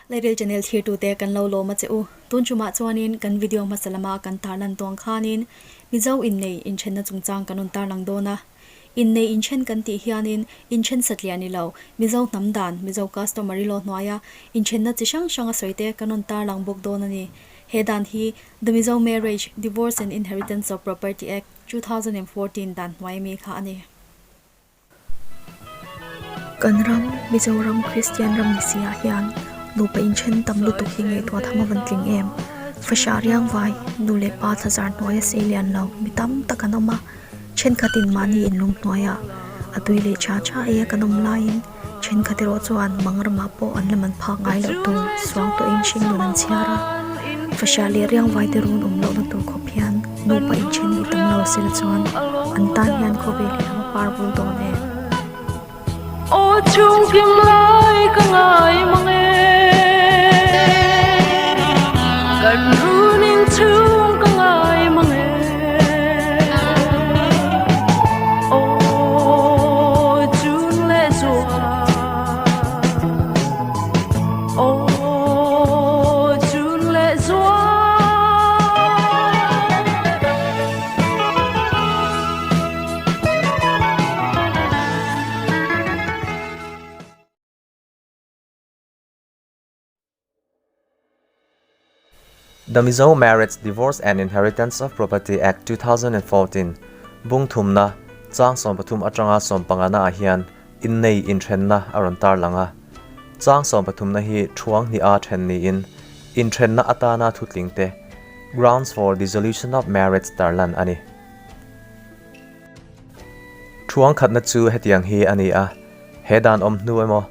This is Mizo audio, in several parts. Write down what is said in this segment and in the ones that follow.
Lairel channel thirtute kan lo lawm a che u. Tun tumah chuanin kan video hmasa lama kan tarlan tawng khanin Mizo innei inthenna chungchang kan rawn tarlang dawn a. Innei inthen kan tih hianin inthen satliah ni lo, Mizo hnam dan, Mizo customary law hnuaia inthenna chi hrang hrang a sawite kan rawn tarlang bawk dawn a ni. He dan hi The Mizo Marriage, Divorce and Inheritance of Property Act, 2014 dan hnuai mi kha a ni. Kan ram, Mizoram Kristian ram ni si ah hian nupa inthen tam lutuk hi ngaihtuah tham a van tling em? Fahrah riang vai, nu leh pa thlazar hnuai a sei lian lo, mi tam tak an awm a, thenkhatin mahni inlung hnuaiah a tui leh tha tha ei a kan awm laiin thenkhat erawh chuan mang ramah pawh an la man phak ngai loh tur suang tawhin hringnun an chhiar a, fahrah leh riang vai te run awm lohna tur khawp hian nupa inthen hi tam lo sela chuan an tan hian khawvel hi a va par vul dawn em? Aw chhungkim lai ka ngai mang e, kan runin chhung ka ngai mang e. Aw chun leh zual, aw chun leh zual. The Mizo Marriage, Divorce and Inheritance of Property Act 2014 bung thumna chang 13 atanga 15 na ah hian innei inthenna a rawn tarlang a. Chang 13 na hi thuang hnih a then niin inthenna atana thutling te Grounds for Dissolution of Marriage tarlan a ni. Thuang khatna chu hetiang hi a ni a, he dan awm hnu emaw,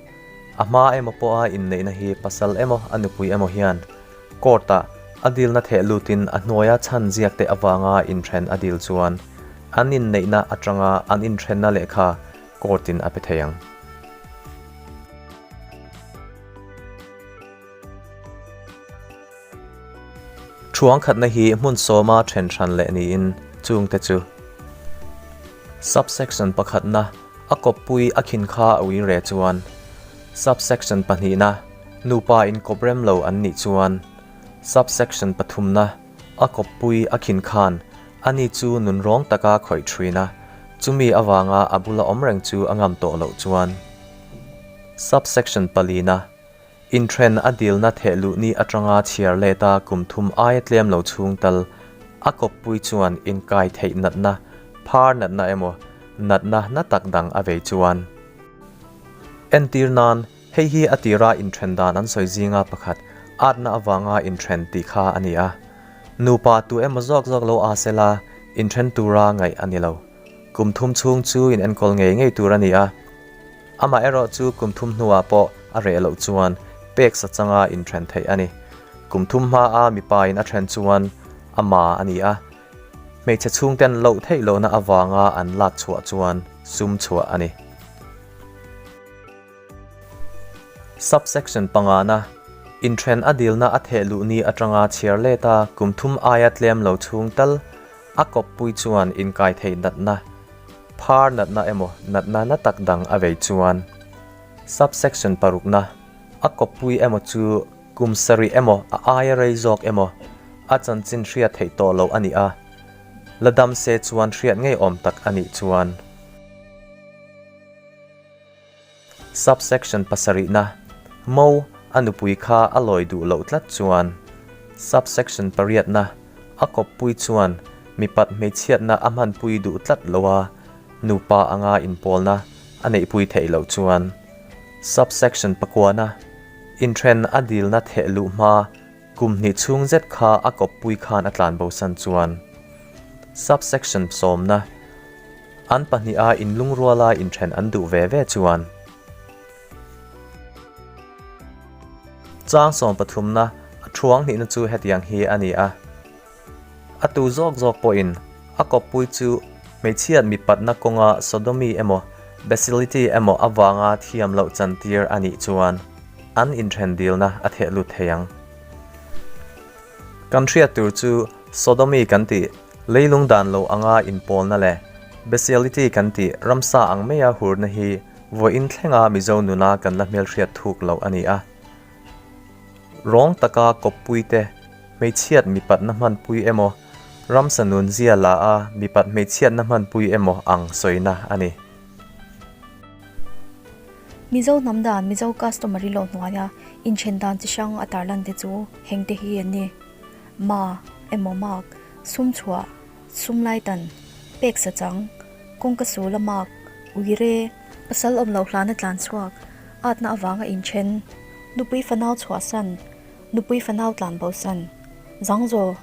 a hma emaw pawha inneihna hi pasal emaw a nupui emaw hian court-ah a dilna theh lutin a hnuaia chhan ziakte avanga inthen a dil chuan an inneihna atanga an inthenna lehkha court-in a pe thei ang. Thuang khatna hi hmun sawma then hran leh niin chungte chu Subsection pakhatna a kawppui a khin kha a ui re chuan Subsection pahnihna nupa inkawp rem lo an nih chuan Subsection pathumna a kawppui a khin khan ani chu nunrawng taka khawih thin a, chumi avanga a bula awm reng chu a ngam tawh loh chuan Subsection palina Inthen a dilna thehluhni atanga chhiar leta kum thum aia tlem lo chhung tal a kawppui chuan inkai theih natna, phar natna emaw, natna na tak dang a vei chuan. Entir nan, hei hi a tira inthen dan an sawi zinga pakhat, atna avanga inthen tih kha a ni a. Nupa tu emaw zawk zawk lo a sela inthen tura ngaih a ni lo. Kum thum chhung chu in enkawl ngei ngei tur a ni a. Amaherawh chu kum thum hnuah pawh a reh loh chuan pek sa changa inthen theih a ni. Kum thum hmaa mipa in a then chuan a ma a ni a, hmeichhe chhungten loh theih lohna avanga an lak chhuah chuan sum chhuah a ni. Subsection pangana, Inthen a dilna a theh luh ni atanga chhiar leta kum thum aia tlem lo chhung tal a kawppui chuan inkai theih natna Phar natna emaw natna na tak dang a vei chuan Subsection parukna a kawppui emaw chu kum sarih emaw a aia rei zawk emaw a chanchin hriat theih tawh loh a ni a, la dam se chuan hriat ngei awm tak a nih chuan. Subsection pasarihna Mo a nupui kha a lawi duh loh tlat chuan Subsection pariatna a kawppui chuan mipat hmeichhiatna a hmanpui duh tlat lo a, nupa anga inpawlna a neihpui theih loh chuan Subsection pakuana inthen a dilna theh luh hma kum hnih chhung zet kha a kawppui khan a tlanbosan chuan Subsection sawmna An pahniha inlungruala inthen an duh ve ve chuan chang 13na a thuang hnihna chu hetiang hi a ni a, A tu zawk zawk pawhin a kawppui chu hmeichhiat mipatna kawnga sodomy emaw bestiality emaw avanga thiam loh chantir a nih chuan an inthen dilna a theh lut thei ang. Kan hriat tur chu sodomy kan tih Leilung dan lo anga inpawlna leh bestiality kan tih ramsa ang maia hurna hi vawiin thlenga Mizo nuna kan la hmelhriat thuk loh a ni a. Rawng taka kawppuite hmeichhiat mipatna hmanpui emaw, ramsa nunzia la a mipat hmeichhiatna hmanpui emaw ang sawina a ni. Mizo hnam dan, Mizo customary law hnuaia inthen dan chi hrang a tarlan te chu heng te hi an ni. Ma emaw mak, sum chhuah, sum laitan, pek sa chang, kawngka sul a mak, uire, pasal awm loh hlana tlan chhuak, atna avanga inthen, nupui fanau chhuahsan, nupui fanau tlan bosan, zangzaw,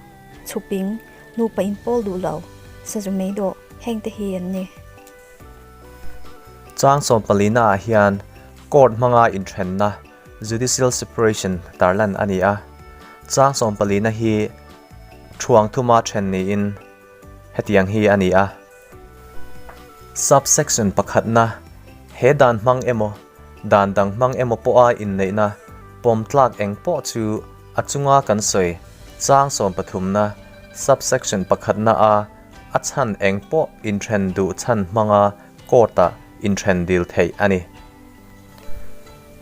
chhuping, nupa inpawl duh lo, sazu mei dawh, heng te hi an ni. Chang sawmpalina ah hian court hmanga inthenna, judicial separation, tarlan a ni a. Chang sawmpalina hi thuang thuma then niin hetiang hi a ni a. Sub-section pakhatna, He dan hmang emaw, dan dang hmang emaw pawha inneihna pawm tlak eng pawh chu a chunga kan sawi chang sawmpathumna, sub-section pakhatna a a chhan eng pawh inthen duh chhan hmanga court-ah inthen dil theih a ni.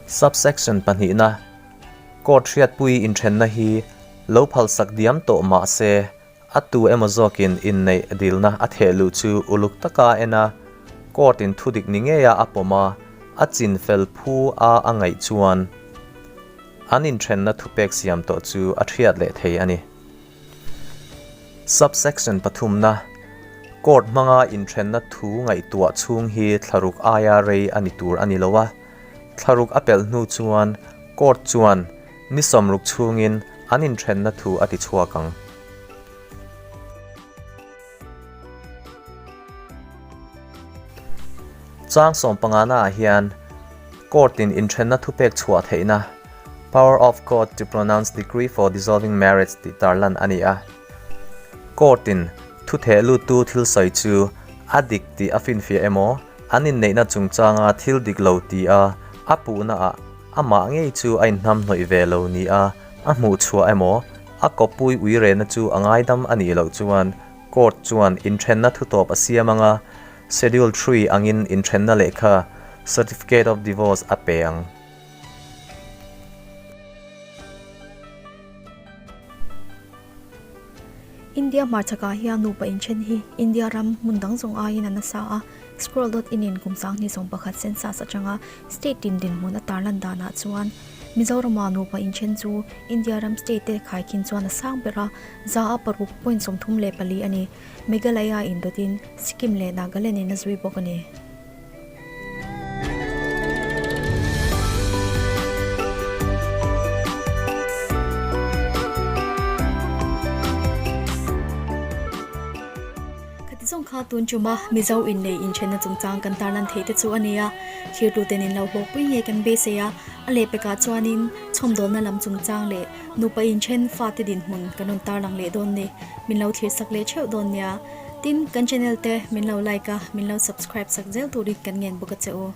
Sub-section pahnihna, Court hriatpui inthenna hi lo phalsak diam tawh mah se, a tu emaw zawkin inneih dilna a theh luh chu uluk taka en a, court-in thudik ni ngeia a pawm a, a chin fel phu a a ngaih chuan an inthenna thupek siam tawh chu a thiat leh thei a ni. Sub-section pathumna, Court hmanga inthenna thu ngaihtuah chhung hi thlaruk aia rei a ni tur a ni lo a, thlaruk a pelh hnu chuan Court chuan ni sawmruk chhungin an inthenna thu a ti chhuak ang. Chang sawmpangana ah hian Court-in inthenna thupek chhuah theihna, Power of Court to pronounce decree for dissolving marriage tih tarlan a ni a. Court-in thu theh luttu thil sawi chu a dik tih a finfiah emaw, an inneihna chungchanga thil dik lo ti a a puhna ah amah ngei chu a inhnamhnawih ve lo ni a a hmuh chhuah emaw, a kawppui uirehna chu a ngaidam a nih loh chuan Court chuan inthenna thutawp a siam anga Schedule Three angin inthenna lehkha, Certificate of Divorce, a pe ang. India hmarchhakah hian nupa inthen hi India ram hmun dang zawng aiin a nasa a, Scroll dot in in kum sanghnih 11 census atanga state tin dinhmun a tarlan danah chuan Mizorama nupa inthen chu India ram state te khaikhin chuan a sang ber a, za a 6.34 a ni. Meghalaya indawtin Sikkim leh Nagaland in a zui bawk a ni. Khati zawng kha tun chuma Mizo innei inthenna chungchang kan tarlan theih te chu a ni a, thirtuten in lo hlawkpui ngei kan beisei a, a lehpekah chuanin chhawmdawlna lam chungchang leh nupa inthen fate dinhmun kan rawn tarlang leh dawn ni. Min lo thlir sak leh theuh dawn nia. Tin, kan channel te min lo like a, min lo subscribe sak zel turin kan ngen bawk a che u.